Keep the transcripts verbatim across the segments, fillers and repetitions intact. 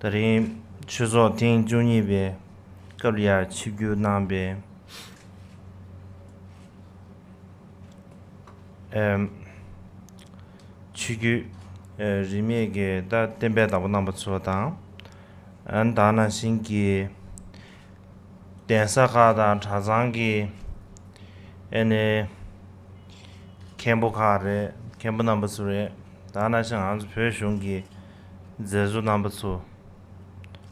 ད་རིང་ཆོས་ཚོགས་ཐེངས་བཅུ་གཉིས་པའི་སྐབས་ལ་ཡང་ཆིབས་བསྒྱུར་གནང་པའི་ཨེམ། ཆོས་བརྒྱུད་ཨེ་རིས་མེད་ཀྱི་ད་བསྟན་པའི་བདག་པོ་རྣམ་པ་ཚོ་དང་། ཨ་ནི་ད་ག་ནང་བཞིན་གྱི་གདན་ས་ཁག་དང་གྲྭ་ཚང་གི་ཨ་ནི་མཁན་པོ་ཁག་རེད། མཁན་པོ་རྣམ་པ་ཚོ་རེད། ད་ག་ནང་བཞིན་ང་ཚོ་བོད་གཞུང་གི་མཛད་གཙོ་རྣམ་པ་ཚོ།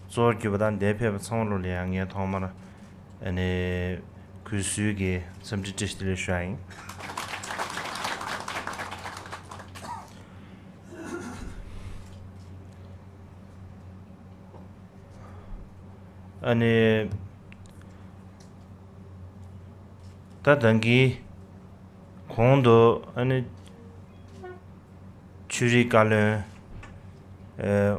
གཙོ་བོར་གྱུར་པ་དང་འདིར་ཕེབས་པ་ཚང་མ་ལོ་ལ་ཡང་ངས་ཐོག་མར་ཨ་ནི་གུས་བསུའི་གི་འཚམས་འདྲི་བཀྲ་ཤིས་བདེ་ལེགས་ཞུ་ཡ་ཡིན། ཨ་ནི་ད་ལྟ་གི་གོང་དུ་ཨ་ནི་ཆོས་རིག་བཀའ་བློན། ཨེ།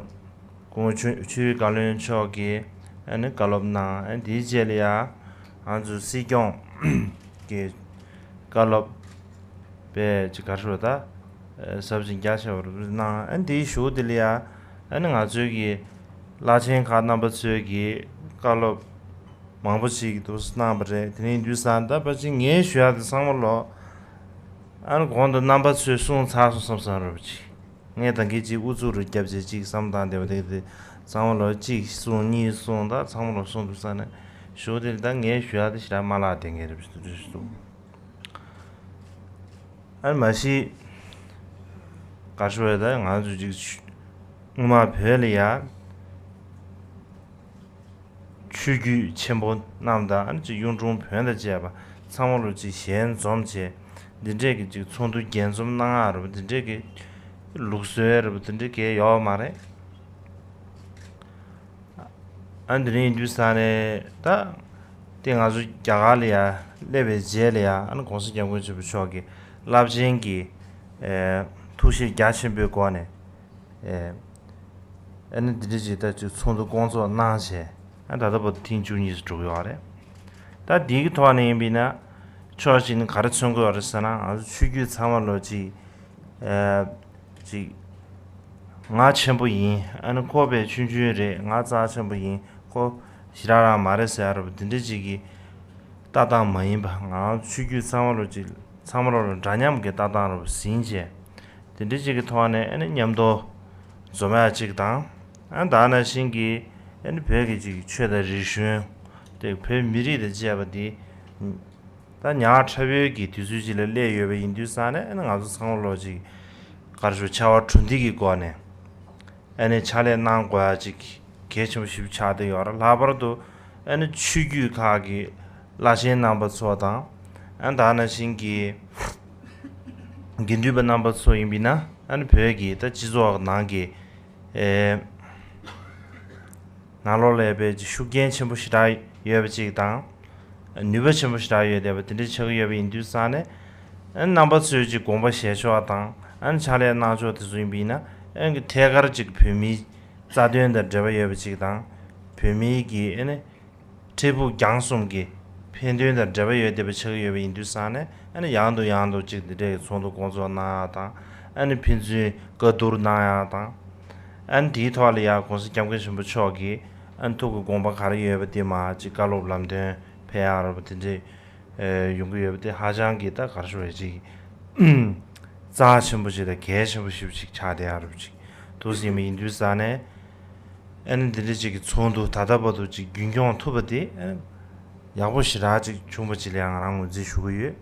སྐུ་ངོ་ཆོས་ཆོས་རིག་བཀའ་བློན་མཆོག་གིས་ཨ་ནི་བཀའ་སློབ་གནང་། ཨ་ནི་དེའི་རྗེས་ལ་ཡང་ང་ཚོ་སྲིད་སྐྱོང་གི་བཀའ་སློབ་པས་ཅིག་ག་རེ་ཞུ་ད། ཨེ། ཟབ་ཅིང་རྒྱ་ཆེ་བར་གནང་། ཨ་ནི་དེའི་གཞུག་དེ་ལ་ཡང་ཨ་ནི་ང་ཚོའི་གི་བླ་ཆེན་ཁག་རྣམ་པ་ཚོས་ཀྱི་བཀའ་སློབ་མང་པོ་ཞིག་འདུག་གནང་བ་རེད། དེ་ནས་ཡིན་དུས་ཙང་ད་ཕལ་ཆེར་ངས་ཞུ་ཡག་དེ་ཚང་མ་ལོ། ཨ་ནི་གོང་དུ་རྣམ་པ་ཚོས་གསུངས་ཚར་སོང་བསམ་བསམ་རེད་པ་ཅིག་ངས་ད་གིན་ཅིག་ཨུ་ཚུགས་རུ་བརྒྱབ་བྱས་ཅིག་བསམ་བཏང་བསྡད་པ་དེ་དེ་ཚང་མ་ལོ་གཅིག་གསུངས་གཉིས་གསུངས་ད་ཚང་མ་ལོ་གསུངས་འདུག་ས་ནས་ཞུ་དེ་ད་ངས་ཞུ་ཡག་དེ་ཞེ་དྲག་མ་ལག་དེ་ངས་རེད་པ་ཞུ་འདུག་ཨ་ནི་མ་གཞི་ག་རེ་ཞུ་བས་ད་ང་ཚོ་ཅིག་སྔོན་མ་བོད་ལ་ཡ། ཆོས་བརྒྱུད་ཆེན་པོ་རྣམས་དང་ཨ་ནི་ཅིག་གཡུང་དྲུང་བོན་དང་བཅས་པ་ཚང་མ་ལོ་ཅིག་ཞལ་འཛོམས་བྱས། འདི་འདྲས་ཀྱི་ཅིག་ཚོགས་འདུ་རྒྱས་འཛོམས་གནང་ཡག་རེད་པ། འདི་འདྲས་ཀྱི་ལུགས་སྲོལ་རེད་པ། འདི་འདྲས་ཀྱི་ཡོད་མ་རེད། ཨ་འདི་རིང་ཡིན་དུས་ས་ནས་ད་དེ་ང་ཚོ་རྒྱ་གར་ལ་ཡ་སླེབས་པའི་རྗེས་ལ་ཡ་ཨ་ནི་གོང་ས་སྐྱབས་མགོན་ཆེན་པོ་མཆོག་གི་རླབས་ཆེན་གྱི་ཨེ་ཐུགས་བཞེད་རྒྱ་ཆེན་པོའི་སྒོ་ནས། ཨེ། ཨ་ནི་འདི་འདྲ་ཅིག་ད་ཅིག་ཚོགས་འདུ་བསྐོང་ཚོགས་གནང་བྱས། ཨ་ད་ལྟ་བར་དུ་ཐེངས་བཅུ་གཉིས་སུ་འགྲོ་གི་ཡོད་རེད། ད་འདིའི་ཐོག་ནས་ཡིན་པས་ན། ཕྱོགས་གཅིག་ནས་ག་རེ་མཚོན་གྱི་ཡོད་རེད་ཟེར་ན་ང་ཚོ་ཆོས་བརྒྱུད་ཚང་མ་ལོ་ཅིག་ཨེ། ཅིག་ང་ཆེན་པོ་ཡིན། ཨ་ནི་ཁོ་པས་ཆུང་ཆུང་རེད། ང་རྩ་ཆེན་པོ་ཡིན། ཁོ་ཞེ་དྲག་རང་མ་རེད་ཟེར་ཡག་རེད་པ། འདི་འདྲ་ཅིག་གི་ལྟ་སྟངས་མ་ཡིན་པ། ང་ཆོས་བརྒྱུད་ཚང་མ་ལོ་ཅིག་ཚང་མ་ལོ་ལ་འདྲ་མཉམ་གྱི་ལྟ་སྟངས་རེད་པ་ཟིན་བྱས། དེ་འདྲ་ཅིག་གི་ཐོག་ནས་ཨ་ནི་མཉམ་དུ་འཛོམས་ཡག་ཅིག་དང་། ཨ་ད་ནང་བཞིན་གྱི་ཨ་ནི་བོད་ཀྱི་ཅིག་ཆོས་དང་རིག་གཞུང་དེ་བོད་མི་རིགས་དང་བཅས་པ་འདི་ད་ཉག་ཕྲ་བོའི་གི་དུས་ཚོད་ཅིག་ལ་སླེབས་ཡོད་པ་ཡིན་དུས་ཙང་ནས་ཨ་ནི་ང་ཚོ་ཚང་མ་ལོ་ཅིག་ག་རེ་ཞུ་ཕྱར་བ་གྲུ་འདེགས་ཀྱི་སྒོ་ནས་ཨ་ནི་ཕྱག་ལས་གནང་དགོས་ཡག་ཅིག་གལ་ཆེན་པོ་ཞིག་ཆགས་བསྡད་ཡོད་རེད། ལྷག་པར་དུ་ཨ་ནི་ཆོས་བརྒྱུད་ཁག་གི་བླ་ཆེན་རྣམ་པ་ཚོ་དང་། ཨ་ད་ནང་བཞིན་གྱི་དགེ་འདུན་པ་རྣམ་པ་ཚོ་ཡིན་པས་ན་ཨ་ནི་བོད་ཀྱི་ད་སྤྱི་ཚོགས་ནང་གི་ཨེ་ནང་ལོགས་ལ་ཡོད་པའི་ཤུགས་རྐྱེན་ཆེན་པོ་ཞེ་དྲག་ཡོད་པ་ཅིག་དང་། ནུས་པ་ཆེན་པོ་ཞེ་དྲག་ཡོད་བསྡད་པ་དེ་འདྲ་ཆགས་ཀྱི་ཡོད་པ་ཡིན་དུས་ཙང་ནས། ཨ་རྣམ་པ་ཚོས་ཅིག་དགོངས་པ་བཞེས་ཕྱོགས་དང་ཨ་ཕྱག་ལས་གནང་ཕྱོགས་དེ་ཚོ་ཡིན་པ་ཡིན་ན་ཨ་ཐད་ཀར་ཅིག་བོད་མིའི་རྩ་དོན་དང་འབྲེལ་བ་ཡོད་པ་ཅིག་དང་། བོད་མིའི་གི་ཨ་ནི་འཕྲལ་ཕུགས་རྒྱང་གསུམ་གྱི་ཕན་དོན་དང་འབྲེལ་བ་ཡོད་བསྡད་པ་ཆགས་ཀྱི་ཡོད་པ་ཡིན་དུས་ཙང་ནས་ཨ་ནི་ཡང་དུ་ཡང་དུ་ཅིག་འདི་འདྲའི་ཚོགས་འདུ་བསྐོང་ཚོགས་གནང་ཡག་དང་། ཨ་ནི་ཕན་ཚུན་བཀའ་བསྡུར་གནང་ཡག་དང་། ཨ་ནི་དེའི་ཐོག་ལ་ཡང་གོང་ས་སྐྱབས་མགོན་ཆེན་པོ་མཆོག་གིས་ཨ་ནི་ཐུགས་ཀྱི་དགོངས་པ་ག་རེ་ཡོད་པ་དེ་མར་ཅིག་བཀའ་སློབ་ལམ་སྟོན་ཕེབས་ཡག་རེད་པ་དེ་འདྲའི་ཡོང་གི་ཡོད་པ་དེ་ཧ་ཅང་གི་ད་ག་རེ་ཞུ་དགོས་རེད། ཅིག་རྩ་ཆེན་པོ་ཞིག་དང་གལ་ཆེན་པོ་ཞིག་ཅིག་ཆགས་བསྡད་ཡག་རེད་པ། ཅིག་འདུག་སེ་ཡིན་པ་ཡིན་དུས་ཙང་ནས་ཨ་ནི་འདི་འདྲ་ཅིག་གི་ཚོགས་འདུ་ད་ལྟ་བར་དུ་ཅིག་རྒྱུན་སྐྱོང་ཐུབ་པ་དེ་ཨ་ནི་ཡག་པོ་ཞེ་དྲག་ཅིག་བྱུང་བ་ཅིག་ལ་ཡང་ང་རང་ངོས་འཛིན་ཞུ་གི་ཡོད།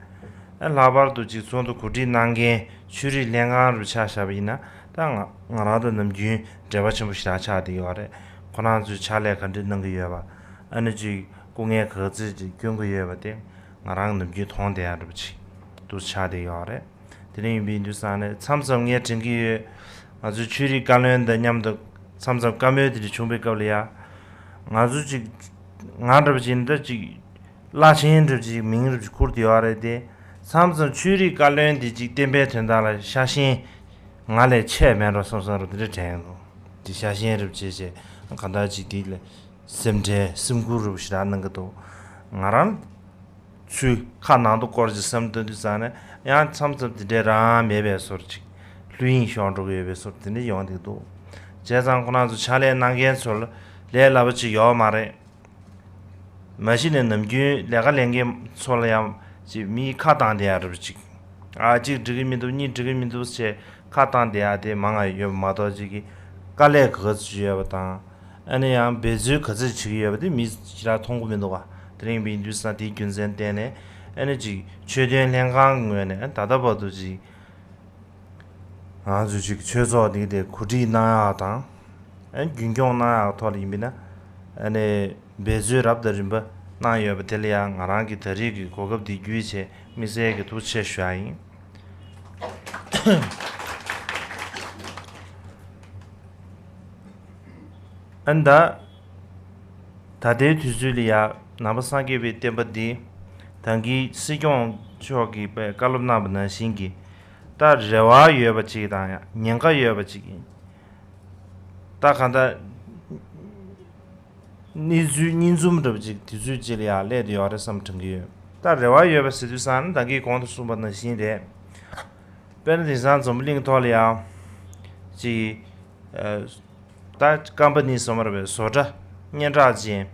ཨ་ལྷག་པར་དུ་ཅིག་ཚོགས་འདུ་གོ་སྒྲིག་གནང་མཁན་ཆོས་རིག་ལྷན་ཁང་རུ་ཆ་བཞག་པ་ཡིན་ན་ད་ང་ང་རང་དང་ནམ་རྒྱུན་འབྲེལ་བ་ཆེན་པོ་ཞེ་དྲག་ཆགས་བསྡད་ཡོད་རེད། ཁོ་རང་ཚོས་ཕྱག་ལས་ག་འདྲ་གནང་གི་ཡོད་པ། ཨ་ནི་ཅིག་སྐུ་ངལ་ག་ཚོད་ཅིག་སྐྱོན་གྱི་ཡོད་པ་དེ་ང་རང་ནམ་རྒྱུན་མཐོང་བསྡད་ཡག་འདྲ་པོ་ཅིག་འདུག་ཆགས་བསྡད་ཡོད་རེད། དེ་འདྲ་ཡིན་པ་ཡིན་དུས་ཙང་ནས་མཚམས་མཚམས་ངས་དྲན་གྱི་ཡོད། ང་ཚོའི་ཆོས་རིག་བཀའ་བློན་དང་མཉམ་དུ་མཚམས་མཚམས་བཀའ་མོལ་དེ་འདྲ་བྱུང་བའི་སྐབས་ལ་ཡ། ང་ཚོ་ཅིག་ང་འདྲ་པོ་ཅིག་འདི་ཅིག་བླ་ཆེན་འདྲ་པོ་ཅིག་མིང་འདྲ་པོ་ཅིག་ཁུར་བསྡད་ཡོད་རེད་དེ། མཚམས་མཚམས་ཆོས་རིག་བཀའ་བློན་དེ་ཅིག་བསྟན་པའི་དོན་དག་ལ་ཤ་ཞེན་ང་ལས་ཆེ་མེད་འགྲོ་བསམ་བསམ་འདྲ་པོ་དེ་འདྲ་དྲན་གྱི་འདུག་དེ་ཤ་ཞེན་འདྲ་པོ་བྱས་བྱས་གང་ལྟར་ཅིག་དེ་ལ་སེམས་ཁྲལ་སེམས་ཁུར་འདྲ་པོ་ཞེ་དྲག་གནང་གི་འདུག་ང་རང་ཚུར་ཁ་ནང་དུ་བསྐོར་ཅིག་བསམ་བློ་གཏོང་དུས་ཙང་ནས་ཡང་མཚམས་མཚམས་དེ་འདྲའི་རང་མེད་པའི་བཟོ་འདྲ་ཅིག་བློ་གཡེང་ཤོར་འགྲོ་གི་ཡོད་པའི་བཟོ་འདྲ་དེ་འདྲ་ཡོང་གི་འདུག་བྱས་ཙང་ཁོ་རང་ཚོ་ཕྱག་ལས་གནང་མཁན་ཚོ་ལ་ལས་སླ་པོ་ཅིག་ཡོད་མ་རེད། མ་གཞི་ནས་ནམ་རྒྱུན་ལས་ཀ་ལས་མཁན་ཚོ་ལ་ཡང་ཅིག་མིའི་ཁ་བཏང་བསྡད་ཡ་འདྲ་པོ་ཅིག་ཨ་གཅིག་འགྲིག་གི་མི་འདུག་གཉིས་འགྲིག་གི་མི་འདུག་ཟེར་ཁ་བཏང་བསྡད་ཡ་དེ་མང་ང་ཡོད་པ་མ་གཏོགས་ཅིག་གི་དཀའ་ལས་ག་ཚོད་ཡོད་པ་དང་། ཨ་ནི་ཡང་འབད་རྩོལ་ག་ཚོད་བྱེད་ཀྱི་ཡོད་པ་དེ་མི་ཞིག་ལ་མཐོང་གི་མི་འདུག་ག་དེ་རིང་བིན་དུས་ས་དེའི་རྒྱུ་མཚན་བརྟེན་ནས་ཨ་ནི་ཅིག་ཆོས་དོན་ལྷན་ཁང་གི་ངོས་ནས་ཨ་ད་ལྟ་བར་དུ་ཅིག་ང་ཚོས་ཅིག་ཆོས་ཚོགས་འདི་དེ་གོ་སྒྲིག་གནང་ཡག་དང་། ཨ་རྒྱུན་སྐྱོང་གནང་ཡག་ཐོག་ལ་ཡིན་པས་ན། ཨ་ནི་འབད་རྩོལ་རབ་དང་རིམ་པ་གནང་ཡོད་པ་དེ་ལ་ཡང་ང་རང་གིས་ད་རེས་ཀྱི་གོ་སྐབས་འདི་བརྒྱུད་བྱས་དམིགས་བསལ་གྱི་ཐུགས་རྗེ་ཆེ་ཞུ་ཡག་ཡིན། ཨ་ནི་ད། ད་ལྟའི་དུས་ཚོད་ལ་ཡང་ནང་པ་སངས་རྒྱས་པའི་བསྟན་པ་འདི་ད་གིན་སྲིད་སྐྱོང་མཆོག་གིས་བཀའ་སློབ་གནང་བ་ནང་བཞིན་གྱི་ད་རེ་བ་ཡོད་པ་ཅིག་དང་ཡང་ཉེན་ཁ་ཡོད་པ་ཅིག་ཡིན། ད་གང་ལྟར་གནས་ཚུལ་སྙིང་རྩོམ་འདྲ་པོ་ཅིག་དུས་ཚོད་ཅིག་ལ་ཡང་སླེབས་བསྡད་ཡོད་རེད་བསམ་དྲན་གྱི་ཡོད། ད་རེ་བ་ཡོད་པ་ཟེར་དུས་ཙང་ནི་ད་གིན་གོང་དུ་གསུངས་པ་ནང་བཞིན་རེད། དཔེར་ན་དེང་སང་འཛམ་བུ་གླིང་ཐོག་ལ་ཡང་ཅིག་ད་ཀམ་པ་ནི་ཟེར་བ་རེད་པས། བཟོ་གྲྭ་སྙན་གྲགས་ཅན།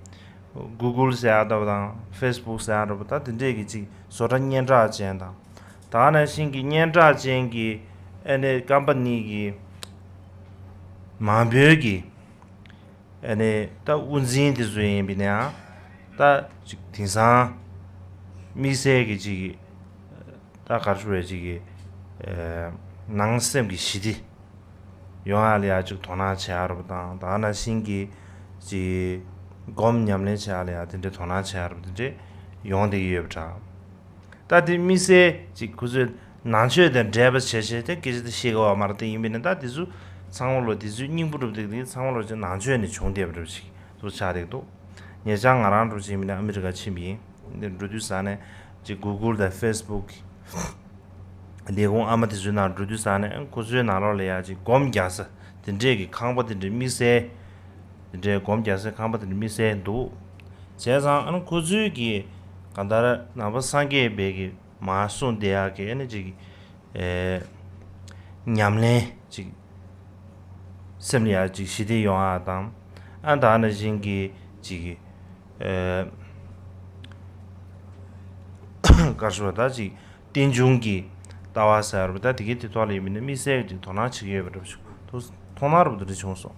གུ་གུལ་ཟེར་ཡག་འདྲ་པོ་དང་ཕེ་སི་བུག་ཟེར་ཡག་འདྲ་པོ་ད་དེ་འདྲས་ཀྱི་ཅིག་བཟོ་གྲྭ་སྙན་གྲགས་ཅན་དང་། ད་ག་ནང་བཞིན་གྱི་སྙན་གྲགས་ཅན་གྱི་ཨ་ནི་ཀམ་པ་ནི་གི་མང་པོའི་གི་ཨ་ནི་ད་དབུ་འཛིན་དེ་ཚོ་ཡིན་པས་ན་ཡང་ད་ཅིག་དེང་སང་དམིགས་བསལ་གྱི་ཅིག་ད་ག་རེ་ཞུ་བའི་ཅིག་གི་ནང་སེམས་ཀྱི་ཞི་བདེ་ཡོང་ཡག་ལ་ཡ་ཅིག་དོ་སྣང་བྱེད་ཡག་རེད་པ་དང་། ད་ག་ནང་བཞིན་གྱི་ཅིག་སྒོམ་ཉམས་ལེན་བྱེད་ཡག་ལ་ཡ་དེ་འདྲའི་དོ་སྣང་བྱེད་ཡག་རེད་པ་དེ་འདྲའི་ཡོང་བསྡད་ཀྱི་ཡོད་པ་འདྲ། ད་དེ་དམིགས་བསལ་ཅིག་ཁོ་ཚོས་ནང་ཆོས་དང་འབྲེལ་བ་བྱས་བྱས་དེ་སྐད་ཆ་དེ་བཤད་དགོས་པ་མ་རེད། དེ་ཡིན་པས་ན་ད་དེ་ཚོ་ཚང་མ་ལོ་དེ་ཚོའི་སྙིང་པོ་རུ་བཏེགས་དེ་ཚང་མ་ལོ་ཅིག་ནང་ཆོས་ནས་བྱུང་བསྡད་པ་རེད་ཅིག་དུ་ཆགས་བསྡད་འདུག་ཉེ་ཆར་ང་རང་འགྲོ་ཅིག་ཡིན་པས་ན་ཨ་མི་རི་ཀ་ཕྱིན་པ་ཡིན། འདི་འགྲོ་དུས་ས་ནས་ཅིག་གུ་གུལ་དང་ཕེ་སི་བུག་ལས་ཁུངས་ཨ་མ་དེ་ཚོའི་ནང་འགྲོ་དུས་ས་ནས་ཁོ་ཚོའི་ནང་ལོགས་ལ་ཡ་ཅིག་སྒོམ་རྒྱག་ས་དེ་འདྲས་ཀྱི་ཁང་པ་དེ་འདྲས་དམིགས་བསལ་དེ་འདྲས་སྒོམ་རྒྱག་སའི་ཁང་པ་དེ་འདྲས་དམིགས་བསལ་འདུག་བྱས་ཙང་ཨ་ནི་ཁོ་ཚོའི་གི་གང་ལྟར་ནང་པ་སངས་རྒྱས་པའི་གི་མར་གསུངས་བསྡད་ཡག་གི་ཨ་ནི་ཅིག་ཨེ་ཉམས་ལེན་ཅིག་སེམས་ལ་ཡ་ཅིག་ཞི་བདེ་ཡོང་ཡག་དང་། ཨ་ད་ནང་བཞིན་གྱི་ཅིག་ཨེ་ག་རེ་ཞུ་བ་ད་ཅིག་རྟེན་འབྱུང་གི་ལྟ་བ་ཟེར་བ་ད་དེ་གའི་དེ་ཐོག་ལ་ཡིན་མིན་ནི་དམིགས་བསལ་གྱི་དོ་སྣང་བྱེད་ཀྱི་ཡོད་པ་འདྲ་པོ་ཞིག་ཐུགས་མཐོང་སྣང་རབ་ཏུ་རེ་བྱུང་སོང་།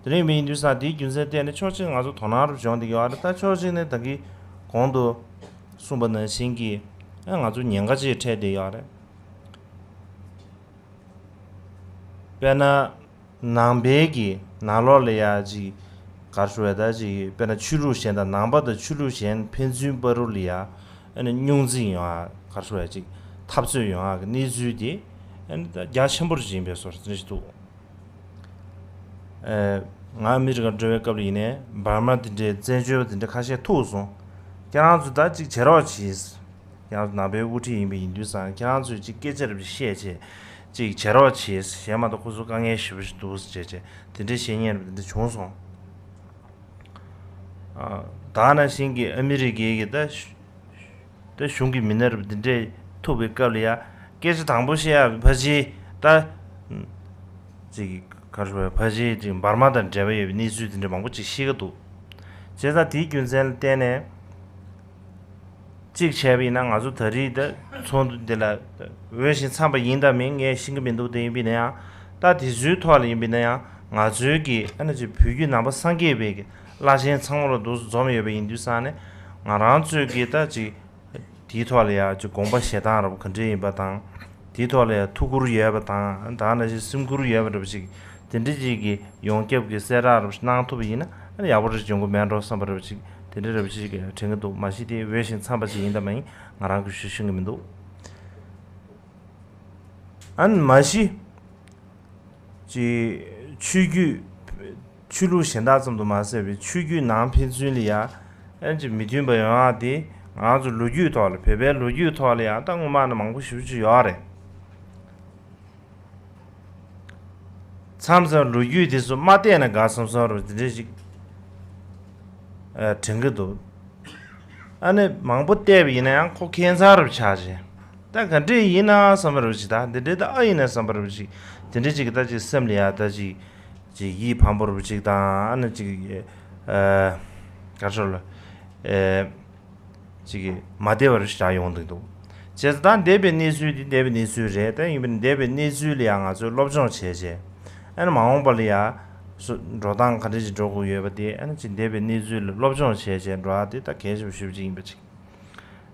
དེ་རིང་མི་ཡིན་དུས་ས་དེའི་རྒྱུ་མཚན་བརྟེན་ནས་ཕྱོགས་གཅིག་ང་ཚོ་དོ་སྣང་རབ་བྱུང་བསྡད་ཀྱི་ཡོད་རེད། ད་ཕྱོགས་གཅིག་ནས་ད་གིན་གོང་དུ་གསུངས་པ་ནང་བཞིན་གྱི་ཨ་ང་ཚོ་ཉེན་ཁ་ཅིག་འཕྲད་བསྡད་ཡོད་རེད། དཔེར་ན། ནང་པའི་གི་ནང་ལོགས་ལ་ཡ་ཅིག་ག་རེ་ཞུ་བ་ད་ཅིག་དཔེར་ན་ཆོས་ལུགས་གཞན་དང་ནང་པ་དང་ཆོས་ལུགས་གཞན་ཕན་ཚུན་བར་དུ་ལ་ཡ་ཨ་ནི་རྙོག་འཛིང་ཡོང་ཡ་ག་རེ་ཞུ་བ་ཅིག་འཐབ་རྩོད་ཡོང་ཡ་གི་གནས་ཚུལ་དེ་ཨ་ནི་ད་རྒྱ་ཆེན་པོ་ཅིག་ཡིན་པའི་བཟོ་འདྲ་ཞིག་འདུག་ཨེ། ང་ཨ་མི་རི་ཀ་འགྲོ་བའི་སྐབས་ལ་ཡིན་ནའི་འབར་མ་དེ་འདྲའི་བཙན་བྱོལ་བ་དེ་འདྲ་ཁ་ཤས་ཐུག་སོང་། ཁྱེད་རང་ཚོ་ད་ཅིག་བྱེད་རོགས་གྱིས། ཁྱེད་རང་ཚོ་ནང་པའི་དབུ་ཁྲིད་ཡིན་པ་ཡིན་དུས་ཙང་ཁྱེད་རང་ཚོས་ཅིག་སྐད་ཆ་རེ་བཤད་བྱས་ཅིག་བྱེད་རོགས་བྱེད། གཞན་མ་གཏོགས་ཁོ་ཚོ་དཀའ་ངལ་ཞེ་པོ་ཞིག་འདུག་ཟེར་བྱས་བྱས་དེ་འདྲའི་བཤད་མཁན་རེ་བ་དེ་འདྲ་བྱུང་སོང་། ཨ། ད་ག་ནང་བཞིན་གྱི་ཨ་མི་རི་ཀའི་གི་ད་ཤ་ད་གཞུང་གི་མི་སྣ་རེ་བ་དེ་འདྲས་ཐུག་པའི་སྐབས་ལ་ཡ་སྐད་ཆ་དང་པོ་བཤད་ཡ་ཕལ་ཆེར་ད་ཅིག་ག་རེ་ཞུ་བ་ཕལ་ཆེར་ཅིག་འབར་མ་དང་འབྲེལ་བ་ཡོད་པའི་གནས་ཚུལ་དེ་འདྲ་མང་པོ་ཅིག་ཤེས་ཀྱི་འདུག་བྱས་ཙང་དེའི་རྒྱུ་མཚན་ལ་བརྟེན་ནས། གཅིག་བྱས་པ་ཡིན་ན་ང་ཚོ་ད་རེས་ད་ཚོགས་འདུ་འདི་ལ་འོས་ཤིང་འཚམས་པ་ཡིན་དང་མིན་ངས་ཤེས་ཀྱི་མི་འདུག་དེ་ཡིན་པ་ཡིན་ན་ཡང་ད་དེ་ཚོའི་ཐོག་ལ་ཡིན་པ་ཡིན་ན་ཡང་ང་ཚོའི་གི་ཨ་ནི་ཅིག་བོད་བརྒྱུད་ནང་པ་སངས་རྒྱས་པའི་གི་བླ་ཆེན་ཚང་མ་ལ་འདུག་སེ་འཛོམས་ཡོད་པ་ཡིན་དུས་ཙང་ནས་ང་རང་ཚོའི་གི་ད་ཅིག་དེའི་ཐོག་ལ་ཡང་ཅིག་དགོངས་པ་བཞེས་སྟངས་རབ་ག་འདྲ་ཡིན་པ་དང་། དེའི་ཐོག་ལ་ཡང་ཐུགས་ཁུར་ཡོད་པ་དང་ད་ནང་བཞིན་སེམས་ཁུར་ཡོད་པ་འདྲ་པོ་ཅིག་དེ་འདྲ་ཅིག་གི་ཡོངས་ཁྱབ་ཀྱི་གསལ་བསྒྲགས་རབ་ཞིག་གནང་ཐུབ་པ་ཡིན་ན་ཨ་ནི་ཡག་པོ་རེ་བྱུང་གི་མེད་འགྲོ་བསམ་པ་རབ་ཅིག་དེ་འདྲ་རབ་ཅིག་དྲན་གྱི་འདུག་མ་གཞི་དེ་འོས་ཤིང་འཚམས་པ་ཅིག་ཡིན་དང་མ་ཡིན་ང་རང་གིས་ཞུ་ཤེས་ཀྱི་མི་འདུག་ཨ་ནི་མ་གཞི་ཅིག་ཆོས་བརྒྱུད་ཆོས་ལུགས་གཞན་དག་ཙམ་དུ་མ་ཟད་པའི་ཆོས་བརྒྱུད་ནང་ཕན་ཚུན་ལ་ཡང་ཨ་ནི་ཅིག་མི་མཐུན་པ་ཡོང་ཡག་དེ་ང་ཚོ་ལོ་རྒྱུས་ཐོག་ལ་བོད་པའི་ལོ་རྒྱུས་ཐོག་ལ་ཡང་ད་སྔོན་མ་ནས་མང་པོ་ཞེ་པོ་ཅིག་ཡོད་རེད། མཚམས་མཚམས་ལོ་རྒྱུས་དེ་ཚོ་མ་བལྟས་ན་དགའ་བསམ་བསམ་རུ་དེ་འདྲ་ཞིག་ཨ་དྲན་གྱི་འདུག་ཨ་ནི་མང་པོ་བལྟས་པ་ཡིན་ན་ཡང་ཁོ་ཁྱད་མཚར་རུ་ཆགས་བྱས། ད་ག་འདྲས་ཡིན་ན་བསམ་པ་རུ་ཞིག་ད་འདི་འདྲས་ད་ཨ་ཡིན་ན་བསམ་པ་རུ་ཞིག་དེ་འདྲས་ཅིག་ད་ཅིག་སེམས་ལ་ཡ་ད་ཅིག་ ཅིག་ཡིད་ཕམ་པོ་རུ་ཅིག་དང་། ཨ་ནི་ཅིག་ཨ་ག་རེ་ཟེར་ལ། ཨེ་ཅིག་མ་བདེ་བ་རུ་ཞིག་ཆགས་ཡོང་གི་འདུག་བྱས་ཙང་ད་འདས་པའི་གནས་ཚུལ་འདི་འདས་པའི་གནས་ཚུལ་རེད། ད་ཡིན་པ་ནི་འདས་པའི་གནས་ཚུལ་ལ་ཡང་ང་ཚོས་སློབ་སྦྱོང་བྱས་བྱས། ཨ་ནི་མ་འོངས་པ་ལ་ཡང་སུ་འགྲོ་སྟངས་ག་འདྲ་ཞིག་འགྲོ་དགོས་ཡོད་པ་དེ། ཨ་ནི་ཅིག་འདས་པའི་གནས་ཚུལ་ལ་སློབ་སྦྱོང་བྱས་བྱས་འགྲོ་བ་དེ་ད་གལ་ཆེན་པོ་ཞེ་པོ་ཅིག་ཡིན་པ་ཅིག་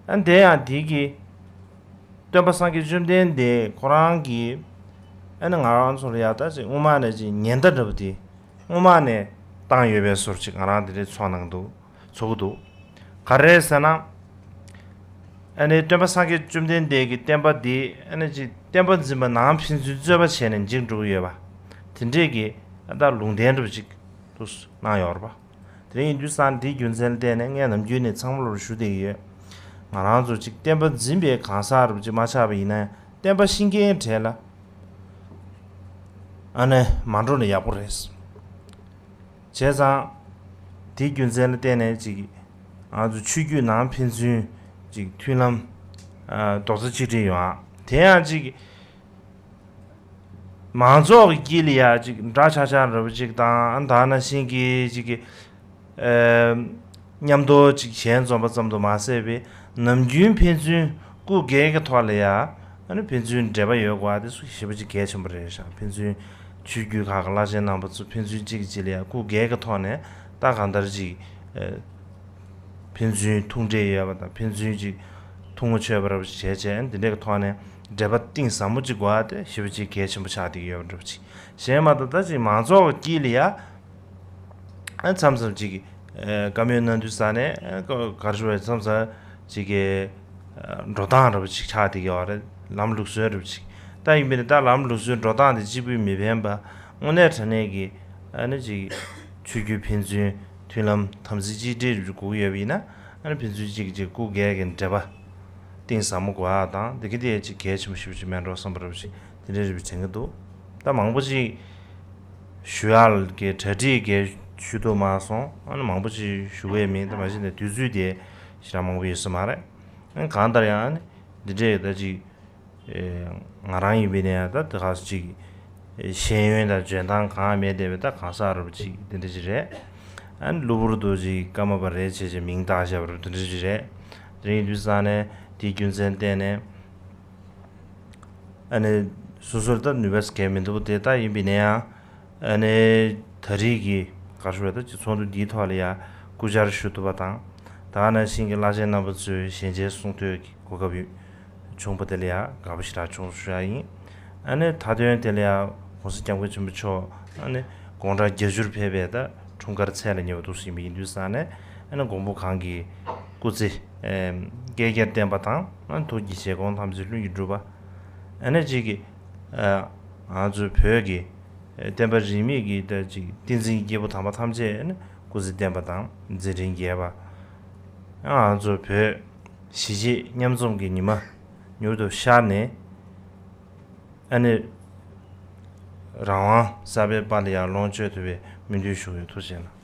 ཨ་ནི་དེ་ཡང་དེ་གི་སྟོན་པ་སངས་རྒྱས་བཅོམ་ལྡན་འདས་ཁོ་རང་གིས་ཨ་ནི་ང་རང་ཚོ་ལ་ཡང་ད་ཅིག་སྔོན་མ་ནས་ཅིག་ཉེན་བརྡ་འདྲ་པོ་དེ་སྔོན་མ་ནས་བཏང་ཡོད་པའི་བཟོ་ཅིག་ང་རང་དེ་འདྲའི་ཚོར་སྣང་འདུག་ཚོར་གི་འདུག་ག་རེ་ཟེར་ན། ཨ་ནི་སྟོན་པ་སངས་རྒྱས་བཅོམ་ལྡན་འདས་ཀྱི་བསྟན་པ་འདི་ཨ་ནི་ཅིག་བསྟན་པ་འཛིན་པ་ནང་ཕན་ཚུན་རྩོད་པ་བྱས་ནས་འཇིག་འགྲོ་གི་ཡོད་པ། དེ་འདྲས་ཀྱི་ཨ་ད་ལུང་བསྟན་འདྲ་པོ་ཅིག་ཏུ་གནང་ཡོད་རེད་པ། དེ་ཡིན་དུས་ཙང་དེའི་རྒྱུ་མཚན་ལ་བརྟེན་ནས་ངས་ནམ་རྒྱུན་ནས་ཚང་མ་ལོར་ཞུ་བསྡད་ཀྱི་ཡོད། ང་རང་ཚོ་ཅིག་བསྟན་པ་འཛིན་པའི་གང་ཟག་རུ་ཅིག་མ་ཆགས་པ་ཡིན་ན་ཡང་། བསྟན་པ་ཤེས་མཁན་གྲས་ལ་ཨ་ནི་མ་འགྲོ་ན་ཡག་པོ་རེད། བྱས་ཙང་དེའི་རྒྱུ་མཚན་ལ་བརྟེན་ནས་ཅིག་ང་ཚོ་ཆོས་བརྒྱུད་ནང་ཕན་ཚུན་ཅིག་མཐུན་ལམ་ཨ་རྡོག་རྩ་གཅིག་སྒྲིལ་ཡོང་ཨ། དེ་ཡང་ཅིག་མང་ཚོགས་ཀྱི་དཀྱིལ་ལ་ཡ་ཅིག་འདྲ་ཆགས་ཆགས་འདྲ་པོ་ཅིག་དང་། ད་ནང་བཞིན་གྱི་ཅིག་གི་ཨེ་མཉམ་དུ་ཅིག་ཞལ་འཛོམས་པ་ཙམ་དུ་མ་ཟད་པའི་ནམ་རྒྱུན་ཕན་ཚུན་སྐུ་སྒེར་གྱི་ཐོག་ལ་ཡ་ཨ་ནི་ཕན་ཚུན་འབྲེལ་བ་ཡོད་དགོས་པ་དེ་སུ་ཞེ་པོ་ཅིག་གལ་ཆེན་པོ་རེད་ཤག་ཕན་ཚུན་ཆོས་བརྒྱུད་ཁག་གི་བླ་ཆེན་རྣམ་པ་ཚོ་ཕན་ཚུན་གཅིག་གིས་གཅིག་ལ་ཡ་སྐུ་སྒེར་གྱི་ཐོག་ནས་ད་གང་ལྟར་ཅིག་ཨེ་ཕན་ཚུན་ཐུག་འཕྲད་ཡོད་པ་དང་། ཕན་ཚུན་ཅིག་ཐུགས་ངོ་ཆོད་པ་རབ་ཅིག་བྱས་བྱས། འདི་འདྲའི་ཐོག་ནས་འབྲེལ་བ་གཏིང་ཟབ་མོ་ཅིག་དགོས་པ་དེ་ཞེ་པོ་ཅིག་གལ་ཆེན་པོ་ཆགས་བསྡད་ཀྱི་ཡོད་པ་འདྲ་པོ་ཅིག་གཞན་མ་གཏོགས་ད་ཅིག་མང་ཚོགས་ཀྱི་དཀྱིལ་ལ་ཡ་ཨ་མཚམས་མཚམས་ཅིག་ཨ་བཀའ་མོལ་གནང་དུས་ཙང་ནས་ཨ་ག་རེ་ཞུ་བས། མཚམས་མཚམས་ཅིག་གི་ཨ་འགྲོ་སྟངས་འདྲ་པོ་ཅིག་ཆགས་བསྡད་ཀྱི་ཡོད་རེད། ལམ་ལུགས་སྲོལ་འདྲ་པོ་ཅིག་ད་ཡིན་པས་ན་ད་ལམ་ལུགས་སྲོལ་འགྲོ་སྟངས་དེ་གཅིག་པུས་མི་ཕན་པ། དངོས་གནས་དྲང་གནས་ཀྱི་ཨ་ནི་ཅིག་ཆོས་བརྒྱུད་ཕན་ཚུན་མཐུན་ལམ་དམ་ཚིག་གཅིག་སྒྲིལ་དགོས་ཀྱི་ཡོད་པ་ཡིན་ན། ཨ་ནི་ཕན་ཚུན་གཅིག་གིས་གཅིག་སྐུ་སྒེར་གྱི་འབྲེལ་བ་གཏིང་ཟབ་མོ་དགོས་པ་དང་། འདི་ག་དེ་ཅིག་གལ་ཆེན་པོ་ཞེ་པོ་ཅིག་མེད་འགྲོ་བསམ་པ་འདྲ་པོ་ཅིག་དེ་འདྲའི་རེ་བ་དྲན་གྱི་འདུག་ད་མང་པོ་ཅིག་ཞུ་ཡག་གི་གྲ་སྒྲིག་གི་ཞུ་ཐུབ་མ་སོང་། ཨ་ནི་མང་པོ་ཅིག་ཞུ་གི་མིན། ད་མ་གཞི་ནས་དུས་ཚོད་དེ་ཞེ་དྲག་མང་པོ་ཡོད་ས་མ་རེད། ཨ་ནི་གང་ལྟར་ཡང་ཨ་ནི་འདི་འདྲའི་ད་ཅིག་ཨེ་ང་རང་ཡིན་པས་ན་ཡང་ད་དེ་ག་ཅིག་ཨེ་ཤེས་ཡོན་དང་འཇོན་ཐང་གང་མེད་བསྡད་པའི་ད་གང་ཟག་རུ་ཅིག་དེ་འདྲ་ཅིག་རེད། ཨ་ནི་གློ་བུར་དུ་ཅིག་ཀརྨ་པ་རེད་བྱས་བྱས་མིང་བཏགས་བཞག་པ་རུ་དེ་འདྲ་ཅིག་རེད། དེ་ཡིན་དུས་ཙང་ནས་དེའི་རྒྱུ་མཚན་བརྟེན་ནས་ཨ་ནི་སོ་སོར་ད་ནུས་པ་གང་མི་འདུག་དེ་ད་ཡིན་པས་ན་ཡང་། ཨ་ནི་ད་རེས་ཀྱི་ག་རེ་ཞུ་བ། ད་ཅིག་ཚོགས་འདུ་འདིའི་ཐོག་ལ་ཡ་སྐུ་བཅར་ཞུ་ཐུབ་པ་དང་། ད་ག་ནང་བཞིན་གྱི་བླ་ཆེན་རྣམ་པ་ཚོའི་ཞལ་མཇལ་གསུང་ཐོས་ཀྱི་གོ་སྐབས་ཡོད་བྱུང་བ་དེ་ལ་ཡ་དགའ་པོ་ཞེ་དྲག་བྱུང་ཞུ་ཡ་ཡིན། ཨ་ནི་མཐའ་དོན་དེ་ལ་ཡ་༸གོང་ས་༸སྐྱབས་མགོན་ཆེན་པོ་མཆོག་ཨ་ནི་དགུང་གྲངས་བརྒྱད་ཅུར་ཕེབས་པའི་ད་འཁྲུངས་སྐར་ཚེས་ལ་ཉེ་བ་འདུག་ཟིན་པ་ཡིན་དུས་ཙང་ནས། ཨ་ནི་མགོན་པོ་གང་གི་སྐུ་ཚེ་ཨེམ་བསྐལ་བརྒྱར་བརྟན་པ་དང་། ཨ་ནི་ཐུགས་ཀྱི་བཞེད་དགོངས་ཐམས་ཅད་ལྷུན་གྱིས་གྲུབ་པ། ཨ་ནི་གཅིག་གི་ཨ་ང་ཚོའི་བོད་ཀྱི་བསྟན་པ་རིས་མེད་ཀྱི་ད་ཅིག་བསྟན་འཛིན་སྐྱེས་བུ་དམ་པ་ཐམས་ཅད་ནི་སྐུ་ཚེ་བརྟན་པ་དང་མཛད་འཕྲིན་རྒྱས་པ། ང་ཚོ་བོད་གཞིས་བྱེས་མཉམ་འཛོམས་ཀྱི་ཉི་མ་མྱུར་དུ་ཤར་ནས། ཨ་ནི་རང་དབང་གསར་པའི་དཔལ་ལ་ཡར་ལོངས་སྤྱོད་ཐུབ་པའི་སྨོན་འདུན་ཞུ་ཡོད། ཐུགས་རྗེ་གནང་།